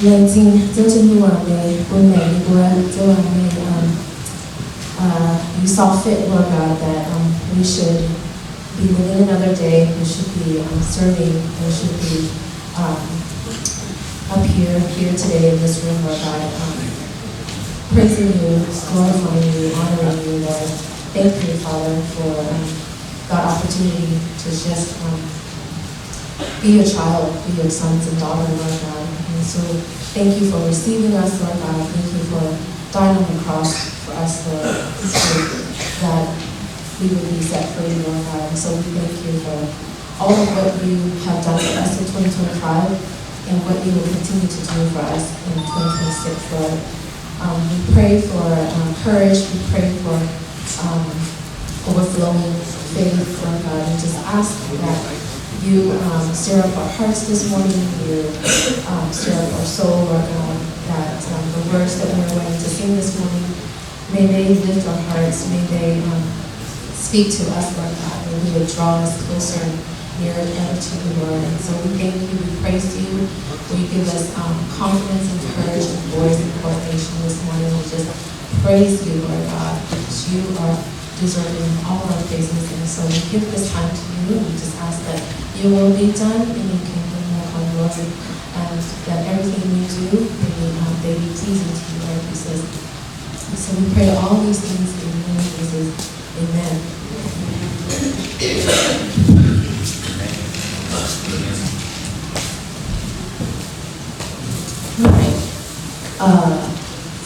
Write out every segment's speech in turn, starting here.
Laengz zingh Ziouv Tin-Hungh aac, meih bun maengc yie mbuo, Ziouv aac, meih, um, uh, you saw fit, Lord God, that, um, we should be living another day, we should be, um, serving, we should be, um, up here, here today in this room, Lord God, um, praising you, glorifying you, honoring you, Lord. Thank you, Father, for, um, that opportunity to just, um, be your child, be your sons and daughters, Lord God. And so thank you for receiving us, Lord God. Thank you for dying on the cross for us, Lord, so that we would be set free, Lord God. And so we thank you for all of what you have done for us in twenty twenty-five and what you will continue to do for us in twenty twenty-six, Lord. Um, we pray for, um, courage. We pray for, um, overflowing faith, Lord God. We just ask that you, um, stir up our hearts this morning. You, um, stir up our soul, Lord God, that, um, the words that we're going to sing this morning, may they lift our hearts. May they, um, speak to us, Lord God. May they draw us closer, nearer ever to you, Lord. And so we thank you, we praise you, for you give us, um, confidence and courage and voice and coordination this morning. We just praise you, Lord God, because you are deserving of all our praises. And so we give this time to you, and we just ask that your will be done in your kingdom, Lord God, Lord, and that everything we do may, um, they be pleasing to you, Lord Jesus. So we pray all these things in your name, Jesus. Amen.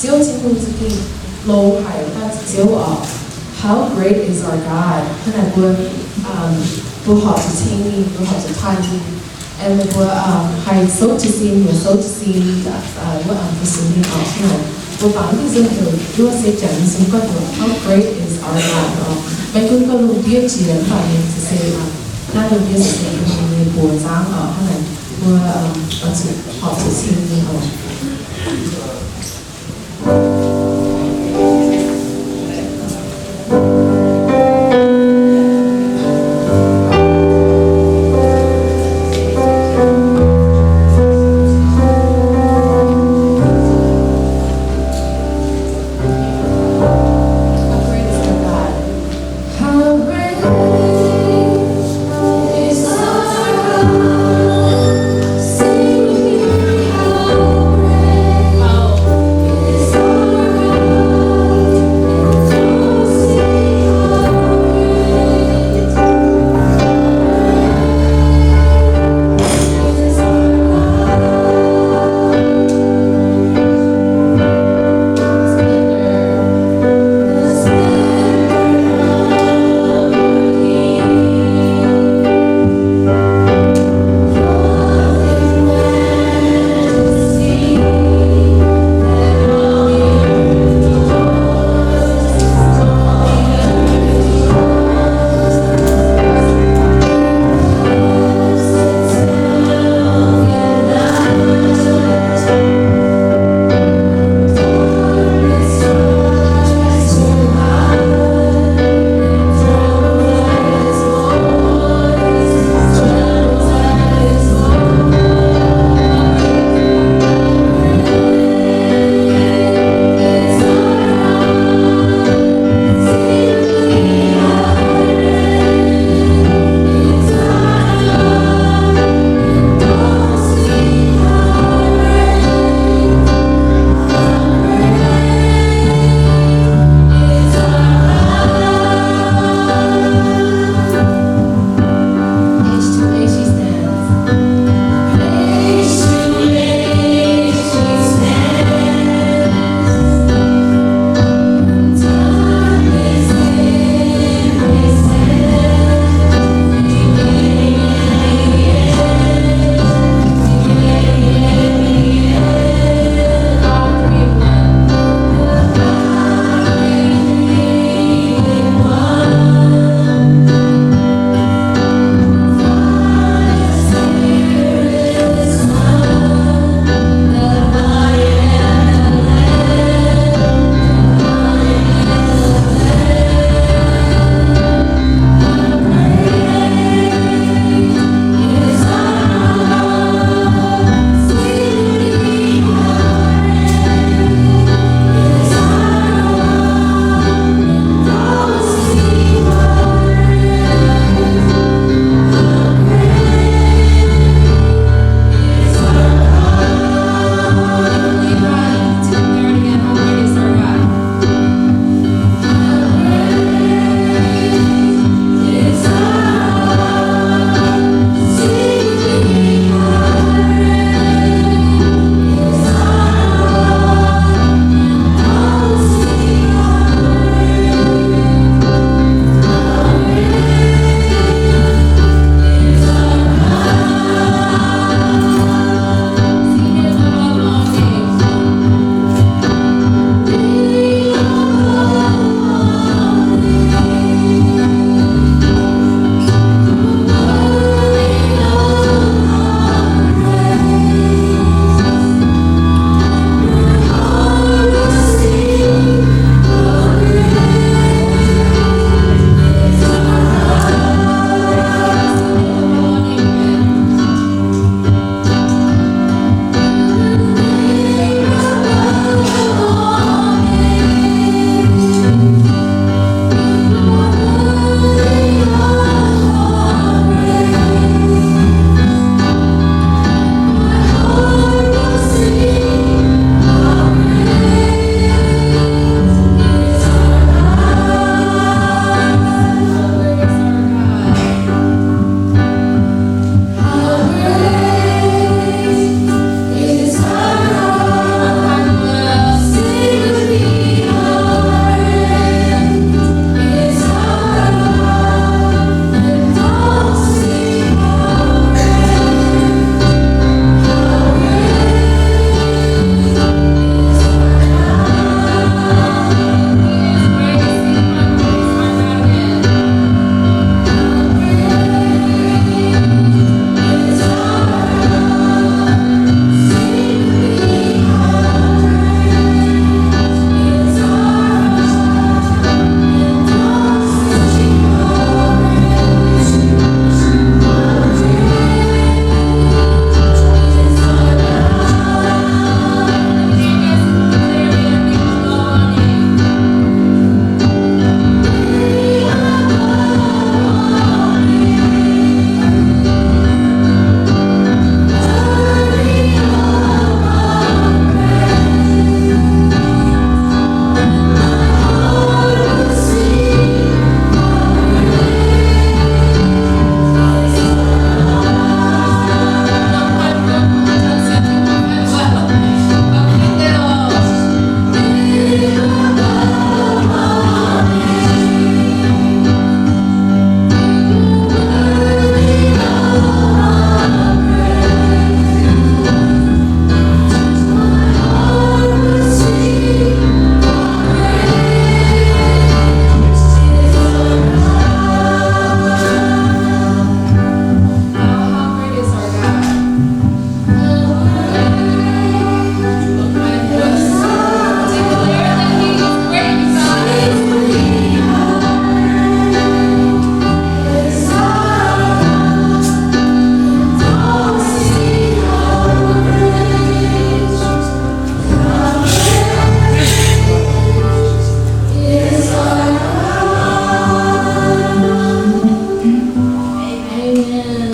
Ziouv Tin-Hungh za'gengh longx haic, daaih Ziouv oc. How great is our God. Hnangv naaic mbuo, mbuo horpc zuqc ceng ninh, mbuo horpc zuqc taaih ninh. And mbuo haih souv jiez sin, mbuo souv jiez sin, wuov, mbuo sux ninh oc. Hnangv naaic mbuo bangc mv diuh nzunc heuc, mbuo se janx nyei sung gorngv heuc, How great is our God oc. Maiv gunv gorngv lungh ndiev jiex, mv baac ninh se, naaiv lungh ndiev se ninh nyei buoz zaangv oc. Hnangv naaic mbuo oix zuqc horpc zuqc ceng ninh oc.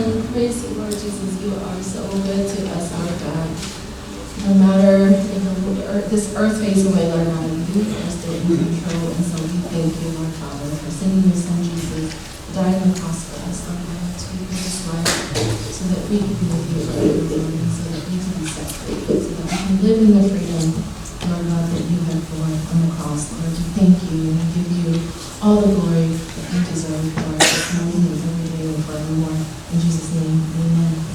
Praise you, Lord Jesus. You are so good to us, our God. No matter if the earth, this earth fades away, Lord God, you are still in control. And so we thank you, Lord Father, for sending your Son Jesus to die on the cross for us, Lord God, to give us life so that we can be with you forever, Lord, and so that we can be set free, so that we can live in the freedom, Lord God, that you have for us on the cross. Lord, we thank you and we give you all the glory that you deserve, Lord, this morning and every day and forevermore. In Jesus' name, amen.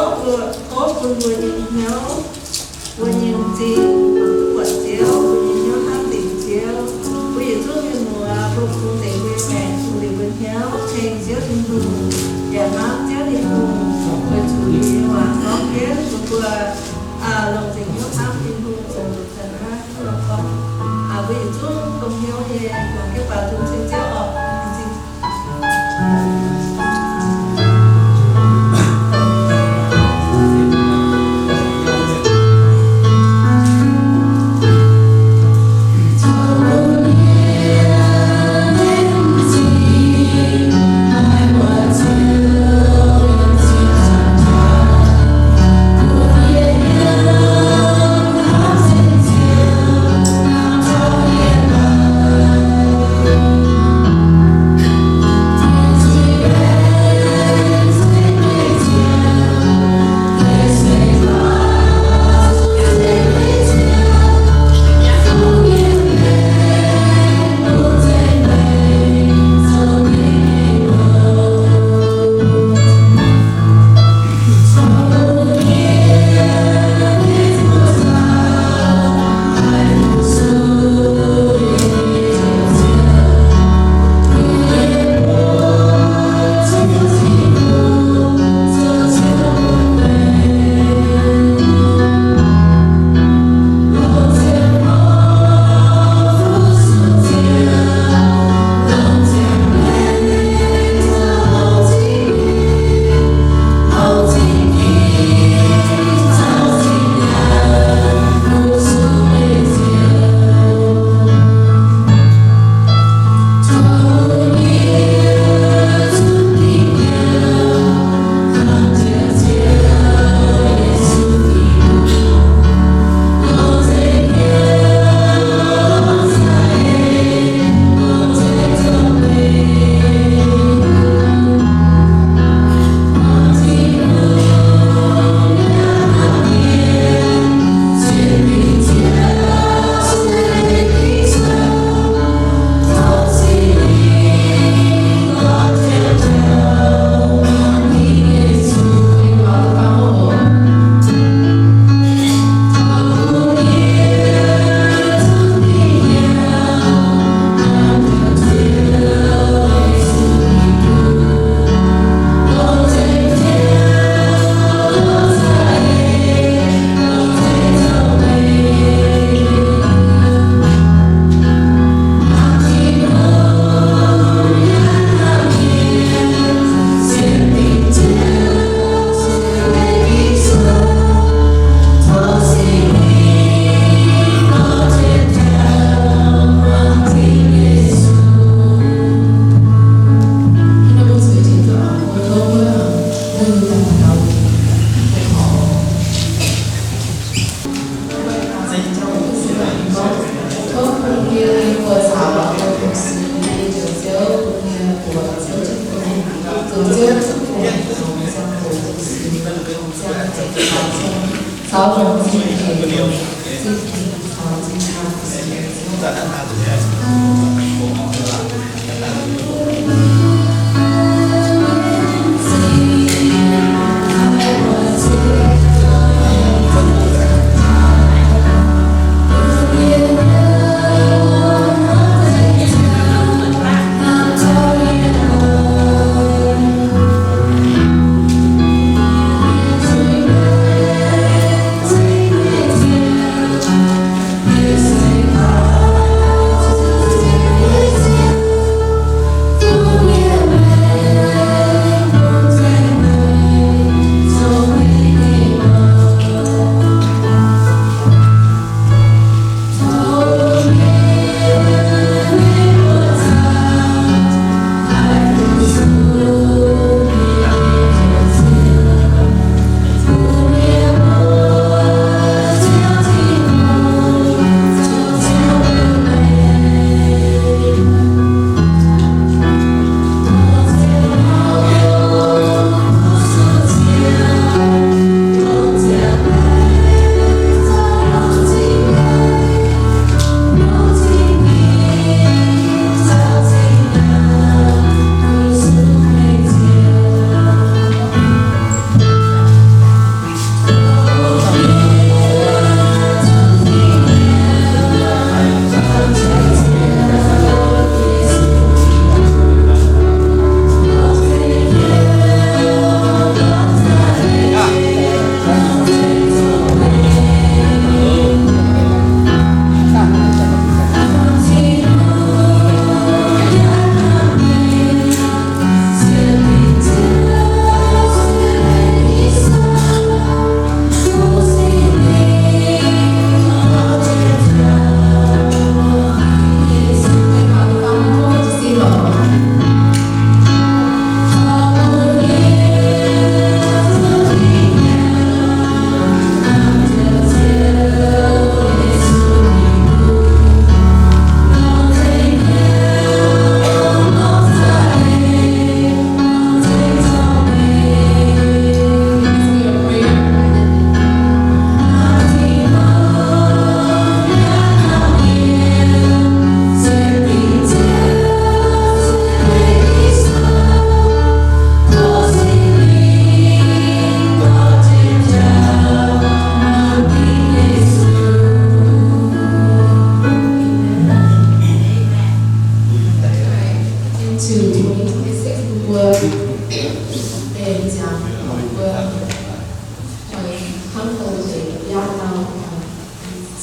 Tov bun mbuo nyei hnyouv, mbuo nyei zingh, mbuo duqv buatc Ziouv, mbuo nyei hnyouv hnamv dingc Ziouv. Mbuo yietc zungv mienh muoz, mbuo bungx deix mbuo nyei maengc, bungx deix mbuo hnyouv ceng Ziouv Tin-Hungh, yaac hnamv Ziouv Tin-Hungh, weic zuqc ninh nyei waac gorngv jienv bun mbuo longc zingh hnyouv hnamv Tin-Hungh zoux zanc aqv. Mbuo yietc zungv dongh hnyouv nyei muangx jienv baaux nzung ceng Ziouv oc.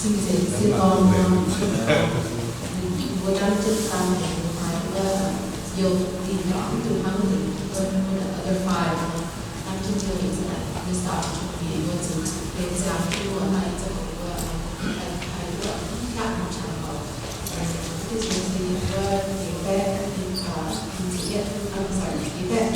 Cing-nzengc se gorngv, ninh mbuo dangv jienv daan deix mbuo fai wuov, youh dingh mv dungx hnangv deix mbuo, mbuo the other five, dangv jienv youh dingh se like, mbuo start to be able to benx ziangx duqv wuov maaih za'gengh wuov, haih, haih wuov, mv hiaapv mv qangx oc. This is the word you bet, uh, I'm sorry, you bet.